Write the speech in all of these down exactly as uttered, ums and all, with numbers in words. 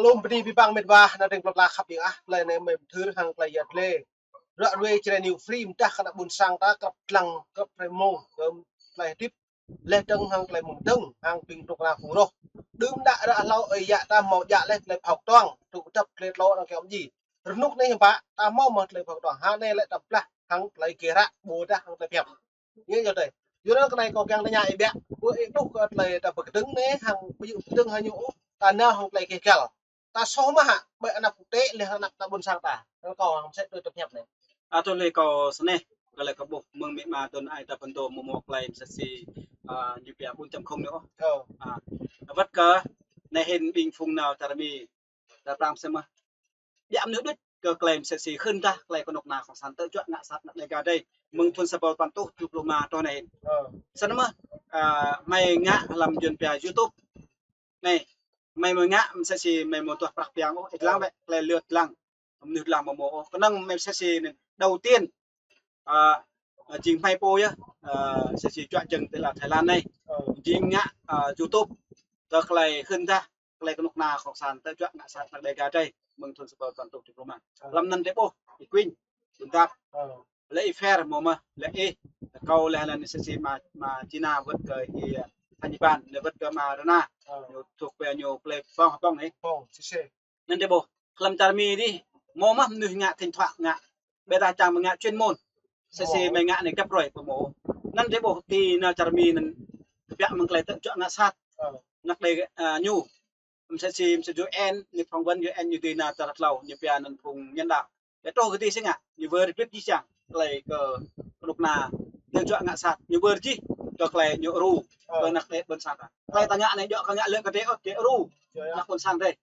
Tôm bơni abih bang mĕt wa, ană tring plơi pla khăp ƀing ah, tơlơi anai mơ̆ng thâo hăng tơlơi yăl dliê. Ră ruai Jrai New Free, mơdah kơ ană ƀôn sang ta krăp lăng, krăp rơmô, kơ tơlơi hơdip. Laih dơ̆ng hăng tơlơi mơ̆ng dơ̆ng, hăng ƀing tŭk ră pơrôh. Đưm đă ră hlâo ơi yă ta hmâo djă laih tơlơi phao ktuang, tŭk dăp tơlơi tlô arăng kiăng ôh ji. Rơnŭk anai hiư̆m pă, ta hmâo mơ̆ tơlơi phao ktuang, hơnai lĕ ta blah, hăng tơlơi gêh ră, ƀôdah hăng tơlơi pơhiăp. Ñu yơh tơi. Yua anŭn kơ anai kâo kiăng tơña ih biă. Ƀu ih ƀuh kơ tơlơi ta pơkơdơ̆ng anai hăng ƀu djơ̆ pơkơdơ̆ng hăng ñu ôh. Ta nao hăng tơlơi gêh găl. Ta soh mơ̆ hă, ƀơi anăp quốc tế lĕ anăp ta ƀôn sang ta. Anŭn kâo hăng mơsĕ tui tơlơi pơhiăp anai. Ơ tui lĕ kâo sneh, kơ lĕ kâo ƀuh mơ̆ng mĕt wa tui ai ta pơtô mơ̆ mơ̆ tơlơi mơsĕ si, a, ñu pia bốn chấm không anai ôh. Ơ. A, wơ̆t kơ anai hĭn ƀing phung nao čar Mi, ta prang mơsĕ mơ̆. Biă mơnuih đôč kơ tơlơi mơsĕ si hưn dah tơlơi kơnuk kơna cộng sản tơjuă ngă sat anăp Dega drei. Mơ̆ng thun sa rơbâo păn rơtuh tơjuh pluh rơma truh anai hĭn. Ơ. Snăn mơ̆, a, hmei ngă hlăm Yuăn pia YouTube. Anai, hmei mơ̆ ngă mơsĕ si hmei mơ̆ tuah prăk piăng ôh, ih lăng wĕ, tơlơi lĕ lăng. Mơnuih lăng mơ̆ mơ̆ ôh. Kơnơ̆ng hmei mơsĕ si anai, đầu tiên, a, a, jing hmei pô yơh, a, mơsĕ si juă jơ̆ng ti lăn Thái Lan anai. Ơ. Jing ngă, a, YouTube, tơlơi hưn dah tơlơi kơnuk kơna cộng sản tơjuă ngă sat anăp Dega drei, mơ̆ng thun sa rơbâo păn rơtuh tơjuh pluh rơma. Ơ. Hlăm anăn drei ƀuh, Y Quynh, Ƀuôn Dap. Ơ. Lĕ Y Fer mơ̆ mơ̆, lĕ ih, kâo lĕ anăn mơsĕ si ama, ama Gina wơ̆t kơ Y, a, Thanh Ban, lĕ wơ̆t kơ ama Rana. Ơ. Ñu tŭk pia ñu plei pong pong anai. Pong, sĭt sĭt. Anăn drei ƀuh, hlăm čar Mi dih, mơ̆ mơ̆ mơnuih ngă thỉnh thoảng ngă, ƀiădah čang mơ̆ ngă chuyên môn. Mơsĕ si hmei ngă anai găp ruai pơmơ̆. Anăn drei ƀuh ti nao čar Mi anăn kơpiă mơ̆ng tơlơi tơjuă ngă sat. Ơ. Anăp Dega, a, ñu. Mơsĕ si, mơsĕ si U N, ñu phỏng vấn U N ñu ti nao čar tlâo, ñu pia anăn phung nhân đạo. Ƀiă truh kơ ti si ngă, ñu wơr bĭt jih jang, tơlơi kơ kơnuk kơna, tơjuă ngă sat, ñu wơr jih, kơ tơlơi ñu ru, ơ, kơ anăp drei ƀôn sang ta. Tơlơi ta ngă anai djơ̆ kơ ngă lĕ kơ drei ôh, drei ru, anăp ƀôn sang drei.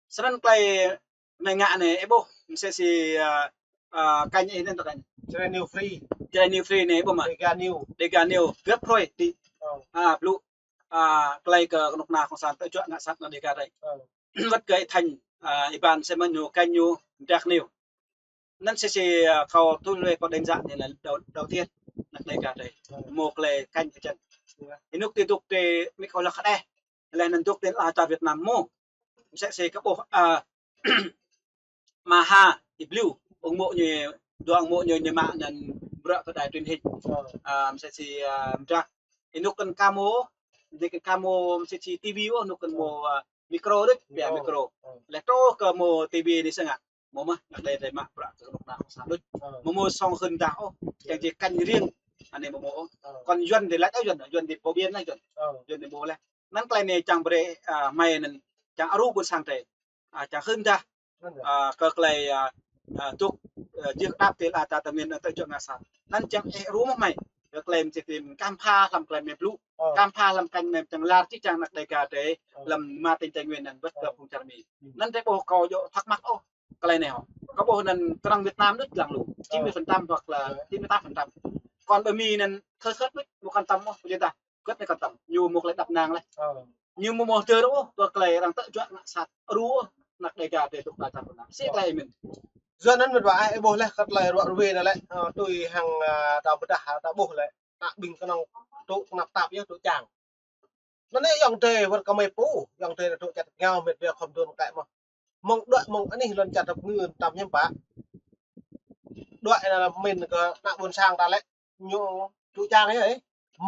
Snăn tơlơi anai ngă anai, ih ƀuh, mơsĕ si, a, a, kênh ih anăn tơ kênh. Jrai New Free. Jrai New Free anai, ih ƀuh mơ̆. Dega New. Dega New, găp ruai ti. Ơ. A, blŭ, a, tơlơi kơ kơnuk kơna cộng sản tơjuă ngă sat anăp Dega drei. Ơ. Wơ̆t kơ Y Thanh, a, Y Ban mơsĕ mơ̆ ñu kênh ñu Dega New. Anăn mơsĕ si, a, kâo tui lĕ kâo đánh giá anai lĕ đầu, đầu tiên, anăp Dega drei. Ơ. Mơ̆ tơlơi kênh kơ jăn. Ơ. Ih nŭk ti dôk ti mĭt kâo lăk kơđeh. Lĕ anăn dôk ti ala čar Việt Nam mơ̆. Mơsĕ si kâo ƀuh, a, ama Ha, Y Blue, ung mô̆ ñu, dua ung mô̆ ñu, ñu mă anăn bruă kơ đài truyền hình. Ơ. A, mơsĕ si, a, mơdrah. Ih nŭk kăn kamo, ih nŭk kăn kamo, mơsĕ si ti vi ôh, nŭk kăn mơ̆, a, micro đôč, pia micro. Ơ. Lĕ truh kơ mơ̆ ti vi anai sơngă. Mơ̆ mơ̆, anăp drei drei mă bruă kơ kơnuk kơna cộng sản đôč. Ơ. Mơ̆ mơ̆ song hưn dah ôh, čang či kênh riêng, anai mơ̆ mơ̆ ôh. Ơ. Kŏn Yuăn drei lač ôh Yuăn, Yuăn drei phổ biến lač Yuăn. Ơ. Yuăn drei ƀuh lač. Anăn tơlơi anai čang brei, a, hmei anăn, čang ru ƀôn sang drei. A, čang hưn dah. Hưn dah. A, kơ tơlơi, a, a, dôk, a, jih đăp ti ala čar tơmin, a, tơjuă ngă sat. Anăn čang ih ru mơ̆ hmei. Kơ tơlơi mơsĕ si kăm pha hlăm tơlơi hmei blŭ. Ơ. Kăm pha hlăm kênh hmei čang lar jih jang anăp Dega drei, ơ, hlăm rơma tỉnh Tây Nguyên anăn wơ̆t kơ, ơ, phung čar Mi. Hmm. Anăn drei ƀuh kâo djơ̆ thắc mắc ôh. Tơlơi anai hŏ. Kâo ƀuh anăn kơnơ̆ng Việt Nam đôč lăng lu. Ơ. Chín mươi phần trăm hoặc là, ơ, chín mươi tám phần trăm. Kŏn ƀơi Mi anăn thơ thơt đôč, ƀu kăn tăm ôh, ƀu djơ̆ dah. Kơt anai kăn tăm. Ñu mơ̆ tơlơi đăp nang laih. Ơ. Ñu mơ̆ mơ̆ tơdơi ôh, tui tơlơi arăng tơjuă ngă sat ru ôh, anăp Dega drei dôk ala čar Việt Nam. Sĭt tơlơi mĭn. Yua anăn mĭt wa, ih ƀuh laih kơ tơlơi ruă ruê anai lĕ, ơ, tui hăng, ơ, ta ƀudah, ơ, ta ƀuh lĕ. Anăp ƀing kơnơ̆ng tŭ tơnap tap yơh, tŭ čang. Anăn anai ayŏng adơi wơ̆t kơ hmei pô, ayŏng adơi tŭ čăt ngao mĭt wa khŏm dŏ kơ mơ̆. Mơ̆ng đuaĭ mơ̆ng anih lŏn čar tơpngư tăm hiư̆m pă. Đuaĭ anai lĕ mĭn kơ ană ƀôn sang ta lĕ ñu tŭ čang yơh, ơ.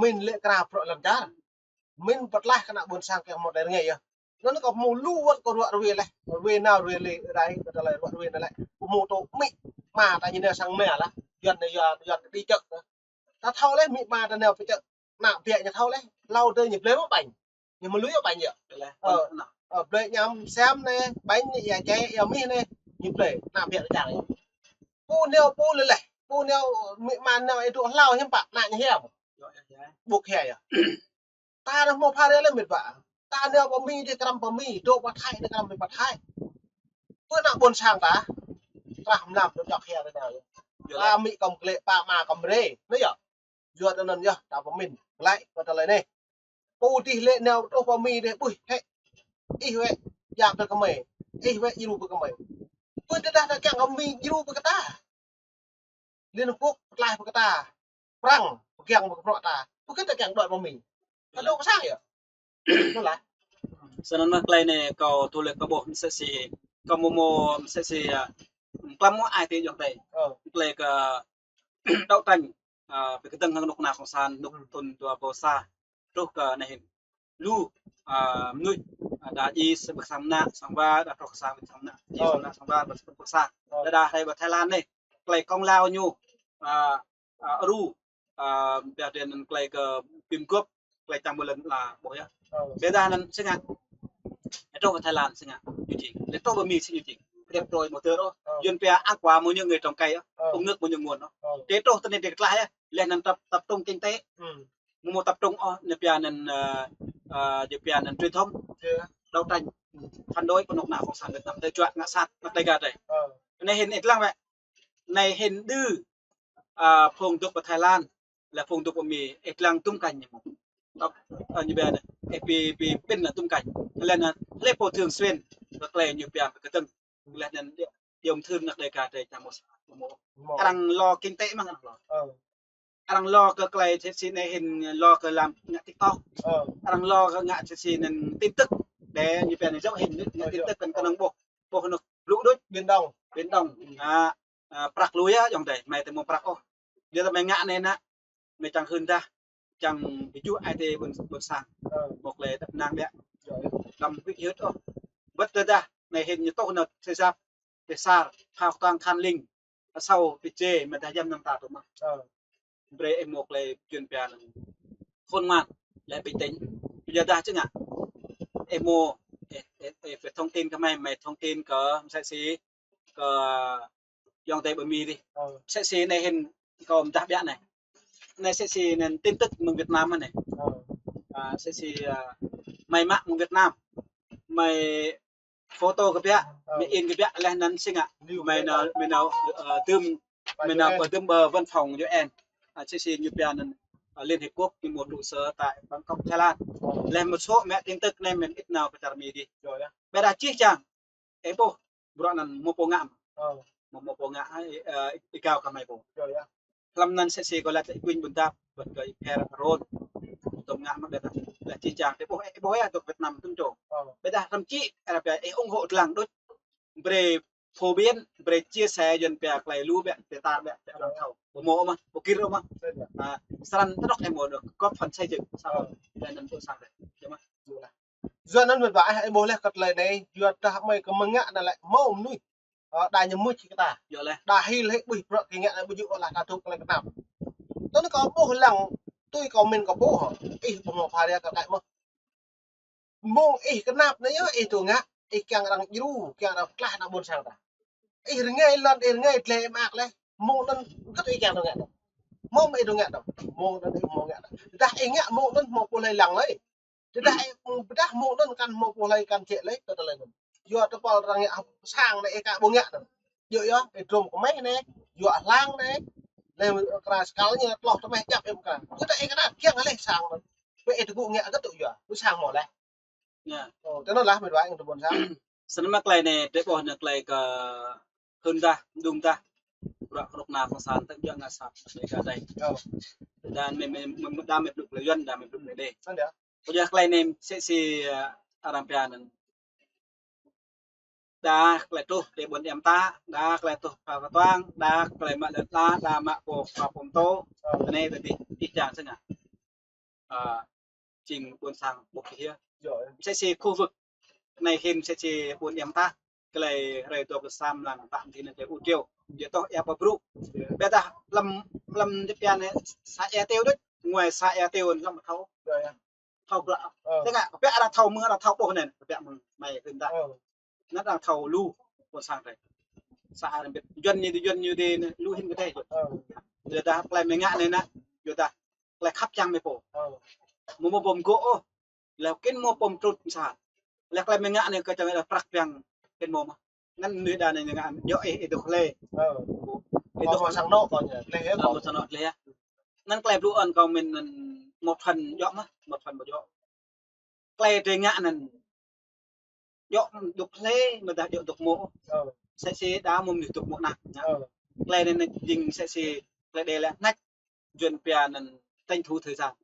Mĭn lĕ krăp bruă lŏn čar. Mĭn pơtlaih kơ ană ƀôn sang kiăng hmâo tơlơi rơngai yơh. Anăn kâo hmâo lu wơ̆t kâo ruă ruê laih. Ruê nao ruê lĕ rai kơ tơlơi ruă ruê anai lĕ. Kâo hmâo tŭ amĭ ama ta ñu nao sang mia lah. Yuăn anai Yuăn, Yuăn đi chợ. Ta thâo laih amĭ ama ta nao pơ chợ. Ană biă ñu thâo laih. Hlâo dơ̆ng ñu blơi mơ̆ bánh. Ñu mă lui ôh bánh yơh. Ơ, ơ, blơi añăm sem anai, bánh anai, ia čê, ia mih anai. Ñu blơi, ană biă ta čang yơh. Pô nao pô lĕ laih. Pô nao amĭ ama nao ih dŏ hlâo hiư̆m pă, ană ñu hiam. Ƀuh hia yơh. Ta anai hmâo phara lĕ mĭt wa. Ta nao pơ Mi dih krăm pơ Mi, dŏ pơ Thái dih krăm pơ Thái. Pơ ană ƀôn sang ta, trah mlam dŏ jŏk hia ta nao yơh. Yơh lĕ. Pă amĭ kăm klĕ, pă ama kăm rê, anai yơh. Yua anăn yơh, ta pơmĭn glaĭ kơ tơlơi anai. Pô dih lĕ nao truh pơ Mi dih, ƀuh, hĕ. Ih wĕ, djă pơ kơmơi. Ih wĕ, djru pơ kơmơi. Pơ tơdah ta kiăng kơ Mi djru pơ kơ ta. Liên Hợp Quốc pơtlaih pơ kơ ta. Prăng pơgang pơ kơ bruă ta. Pơkơ ta kiăng đuaĭ pơ Mi. Ta dŏ kơ sang yơh. Anŭn lah. Snăn mơh klei anei kâo tui lĕ kâo ƀuh msĕ si, kâo mơ̆ mơ̆ msĕ si, a, klăm mơ̆ ai tiê ayŏng adei. Ơ. Klei kơ đấu tranh, a, bi kdơ̆ng hăng knŭk kna cộng sản, anôk thŭn dua êbâo sa truh kơ anei hĭn. Lu, a, mnuih, a, đa djai sang ƀơ̆k sang mnă, sang war, đa truh sang ƀơ̆k sang mnă, djai sang mnă, sang war, ƀơ̆k sang war. Đa đa hrơi ƀơi Thái Lan anei, klei kông lao ñu, a, a, ru, a, biă dê anăn klei kơ bi mguôp, klei čang mơ̆ lăn ala ƀuh yơh. Ƀiădah anăn si ngă. Lĕ truh ƀơi Thái Lan si ngă ñu jing. Lĕ truh ƀơi Mi si ñu jing. Đẹp rồi một thứ đó. Yuăn pia ăn quả mơ̆ ñu ngơi trồng cây á. Uống nước mơ̆ ñu nguồn á. Tê truh tơ anei tê klah yơh. Leh anăn tập, tập trung kinh tế. Mơ̆ mơ̆ tập trung ôh, ñu pia anăn, ơ, ơ, ñu pia anăn truyền thông. Đấu tranh. Phản đối knŭk kna cộng sản Việt Nam. Tê juă ngă sat, ngă tê găt dê. Anei hĭn ih lăng wĕ. Anei hĭn đơ, a, phung dôk ƀơi Thái Lan, lĕ phung dôk ƀơi Mi, ih lăng tŭm kañ ñu mơ̆. Tăp, a, ñu ƀiă anei, ih bi, bi pĭn lĕ tŭm kañ. Leh anăn, lĕ pô thường xuyên, kơ klei ñu pia kơ kdơ̆ng. Leh anăn, yom thưn ngă tê găt dê čang mơ̆. Arăng lo kinh tế mơ̆ng arăng lo. Arăng lo kơ klei msĕ si anei hĭn lo kơ làm ngă TikTok. Arăng lo kơ ngă msĕ si anăn tin tức. Dê ñu pia anăn dŏ hĭn ngă tin tức kăn kơnơ̆ng ƀuh. Ƀuh anôk blŭ đôč. Biển Đông. Biển Đông. A, a, prăk lui yơh, ayŏng adei, mơi tơ mơ̆ prăk ôh. Yua tơ mơi ngă anei nă, mơi čang hưn dah, čang bi juă ai tiê ƀuôn, ƀuôn sang. Mơ̆ klei tăp năng biă. Đăm huĭ hyưt ôh. Ƀiădah, anei hĭn ñu tuh nao tơsap, tơsar, phao ktuang Khan Ling, asâo, pơjê, mơi dah yăm năm ta tŭ mă. Brei ih mơ̆ klei Yuăn pia anăn khôn ngoan, lĕ bình tĩnh. Yua dah čang ngă. Ih mơ̆, ih, ih, ih phải thông tin kơ mơi, mơi thông tin kơ msĕ si, kơ ayŏng adei ƀơi Mi dih. Msĕ si anei hĭn kâo mdah biă anei. Anei msĕ si anăn tin tức mơ̆ng Việt Nam anei. A, msĕ si, a, mơi mă mơ̆ng Việt Nam. Mơi photo kơ biă, mơi in kơ biă leh anăn si ngă. Mơi nao, mơi nao, ơ, dưm, mơi nao pơdưm ƀơi văn phòng U N. A, msĕ si ñu pia anăn, a, Liên Hiệp Quốc ñu mă trụ sở tại Bangkok, Thái Lan. Leh một số mă tin tức anei mơi in nao pơ čar Mi dih. Ƀiădah čih čang. Ih ƀuh, bruă anăn mơ̆ pô ngă. Mơ̆, mơ̆ pô ngă, ơ, ih gao kơ mơi pô. Hlăm anăn msĕ si kâo lač ih kuing ƀuôn dap, ƀuôn kơ ih pher rôn. Tŭm ngă mă ƀiădah. Leh čih čang, ih ƀuh, ih ƀuh yơh, dôk Việt Nam tŭm čô. Ƀiădah thậm chí, arăng pia, ih ủng hộ lăng đôč. Brei phổ biến, brei chia sẻ Yuăn pia klei lu biă, tê tar biă, biă arăng thâo. Ƀu mơ̆ mơh, ƀu gir mơh. A, snăn tơdrŏk ih mơ̆ dôk góp phần xây dựng xã hội. Leh anăn ƀuôn sang dih. Yơh mơh. Yua anăn mĕt wa, ih ƀuh leh kơ klei anei, yua dah mơi kơ mơ̆ng ngă anăn lĕ mâo mnuih. Ơ, đa ñu mưč kơ ta. Yua leh. Đa hil hĕ ƀuh bruă kơ ngă anăn ƀu djơ̆ ôh leh ta dôk klei kơnap. Tui anăn kâo ƀuh lăng, tui kâo mĭn kâo ƀuh hă. Ih ƀu mâo pha ria kơ kăi mơh. Mơ̆ng ih kơnap anei yơh, ih dôk ngă, ih kiăng arăng djru, kiăng arăng pơtlaih ană ƀuôn sang ta. Ih rơngai lăn, ih rơngai tlei mă ak leh. Mơ̆ng anăn kơ ih kiăng dôk ngă dơ̆ng. Mơ̆ng ih dôk ngă dơ̆ng. Mơ̆ng anăn ih mâo ngă dơ̆ng. Dah ih ngă mơ̆ng anăn mâo pô hlơi lăng lơi. Tơdah ih, tơdah mơ̆ng anăn kăn mâo pô hlơi kăn jĕ lĕ, kơ tơlơi anăn. Yua tơpăl arăng ngă sang anei ih ka ƀu ngă anăn. Yua yua, ih drôm kơ meh anei, yua hlang anei. Leh kra skal ñu tloh tơ meh jăp ih kra. Yua tơ ih kra kiăng leh sang anăn. Ƀĕ ih tơgŭ ngă kơ tŭ yua, tŭ sang mâo leh. Ơ, tơ anăn lah mĕt wa ih tơ ƀuôn sang. Snăn mơ̆ klei anei, tơƀuh anăn klei kơ hưn dah, dŭm dah. Bruă knŭk kna cộng sản tơ̆ jua ngă sat, anei kơ dih. Đa mơi, mơi, mơi, đa mơi blŭ klei Yuăn, đa mơi blŭ klei dih. Kơ yua klei anei msĕ si, ơ, arăng pia anăn. Đa klei truh tê ƀuôn em ta, đa klei truh pha kơ tuang, đa klei mă lĕ la, đa mă pô, pha pô mtô. Anei tơ dih, ih čang si ngă. Ơ, jing ƀuôn sang ƀuh kơ hiê. Msĕ si khu vực anei hĭn msĕ si ƀuôn em ta. Klei hrơi dua pluh sa mlan ta mơ̆ng anei klei u triu. Yua tơ ia pơbru. Ƀiădah hlăm, hlăm djăp ia anei sa ia triu đôč. Nguai sa ia triu hlăm thâo. Thâo bruă. Tơngă, kơ biă arăng thâo mơ̆ng, arăng thâo ƀuh anăn. Kơ biă mơ̆ng anei hĭn dah. Anăn arăng thâo lu ƀuôn sang drei. Sa arăng ƀiă. Yuăn ñu dih, Yuăn ñu dih anei, lu hĭn kơ drei. Yua dah klei mơi ngă anei nă. Yua dah klei khăp čang mơi pô. Mơ̆ mâo pô mgô̆ ôh. Leh kĭn mâo pô mtrŭt msat. Leh klei mơi ngă anei kơ čang leh prăk piăng kĭn mâo mơh. Anăn mnuih đa anei ngă, yua ih, ih dôk hlei. Ih dôk mâo sang anôk kơ ñu, hlei yơh. Mâo sang anôk hlei yơh. Anăn klei blŭ ôn kâo mĭn anăn một phần yơh mơh, một phần ƀu yơh. Klei drei ngă anăn. Yua dôk hlei, mơ̆ dah yua dôk mâo. Msĕ si đa mâo mnuih dôk mâo anăn. Klei anei jing msĕ si klei dih lĕ hnăč Yuăn pia anăn tranh thủ thời gian.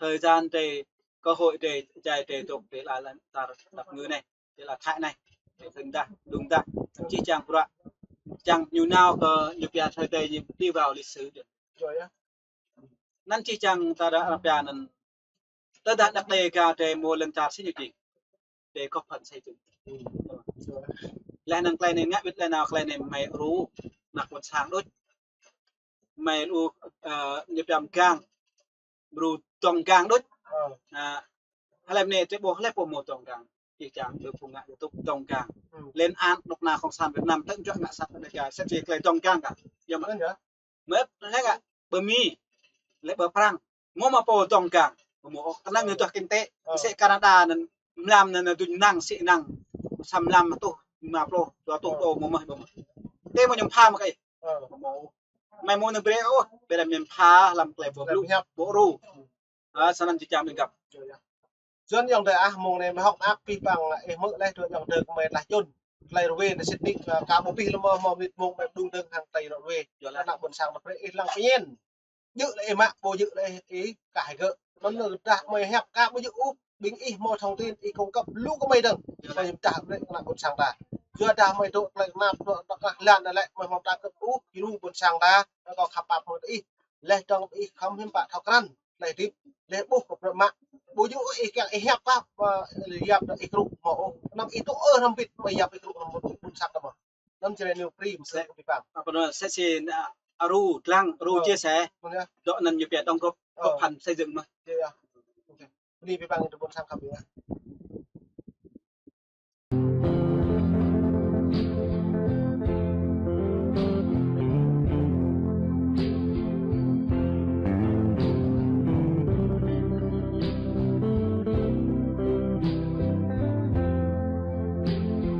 Thời gian drei Cơ hội để dạy để dọc để là là ta đọc ngữ này, để là Thái này, để hơn ta, đúng ta, chỉ chăng bruă, chăng ñu nao kơ ñu pia thời đại ñu đi vào lịch sử được. Anŭn chỉ chăng ta đa pia anŭn, ta đa đọc để ka để mua lên ta xin ñu chỉ, để góp phần xây dựng. Laih anŭn tơlơi anai ngă wĭt laih nao tơlơi anai mơ̆ ru, mă ƀôn sang đôč. Mơ̆ ru, ơ, ñu pia mơ̆ gang. Ru dŏng gang đôč. Ơ. Hlơi anai tơ ƀuh hlơi pô mơ̆ dŏng gang. Či čang ƀu phung ngă YouTube dŏng gang. Lên án độc na Cộng sản Việt Nam tơ̆ng juă ngă sat đa ka. Sat či tơlơi dŏng gang ka. Yơh mơ̆. Mơ̆ hlơi ka. Bơ Mi. Lĕ bơ Prăng. Mơ̆ mă pô dŏng gang. Mơ̆ ôh. Kơnang ñu tuh kinh tế. Sĭ Canada anŭn mlam anŭn anŭn dŭn năng sĭ năng. Sa mlam tuh lima puluh, dua puluh đô mơ̆ mơ̆ bơ mơ̆. Tơ mơ̆ ñu pha mơ̆ kơ ih. Mơ̆ mơ̆. Mơ̆ mơ̆ anŭn brơi ôh, brơi mơ̆ pha lăm tơlơi ƀuh lu, ƀuh ru. Ơ, sa anŭn či čang ƀing găp. Yuan yŏng tơ ah mơ̆ng anai mơ̆ hŏk mơak pih păng ih mơ̆ laih tơ yŏng tơ kơmơi tlah čun. Tơlơi rơwe anai sĭt nik, ơ, ka ƀu pih lơmơ̆ mơ̆ mơnit mơ̆ng ƀĕ đung dơ̆ng hăng tơlơi rơwe. Yuan laih. Ană ƀôn sang mơ̆ brơi ih lăng pơñen. Djơ̆ lĕ ih mă, ƀu djơ̆ lĕ ih kah gơ̆. Anŭn dah mơi hiăp ka ƀu djơ̆ ôh, ƀing ih mơ̆ thông tin ih cung cấp lu kơmơi dơ̆ng. Mơi dah brơi ană ƀôn sang ta. Yua dah mơi dŏ tơlơi kơnap dŏ tơkah lan lĕ mơi mơ̆ ta kơp ôh, ih lu ƀôn sang ta, kâo khăp pap mơi ih. Laih dơ̆ng ih khŏm hiư̆m pă thâo krăn, laih hơdip, laih ƀuh kơ bruă mă. Ƀu djơ̆ ih kiăng ih hiăp kah, ơ, hiăp dah ih krŭ mơ̆ ôh. Anăm ih tŭ ơ hrŏm bit mơi hiăp ih krŭ hrŏm bit ƀôn sang ta mơ̆. Anŭn či rơngiă prim sĕ kơ pih păng. Apa anŭn sĕ sĭ ană ru tlang ru chia sẻ. Dŏ anŭn ñu pia đóng góp, góp phần xây dựng mơ̆. Yơh, yơh. Bơni pih păng ih tơ ƀôn sang khăp ƀing ah.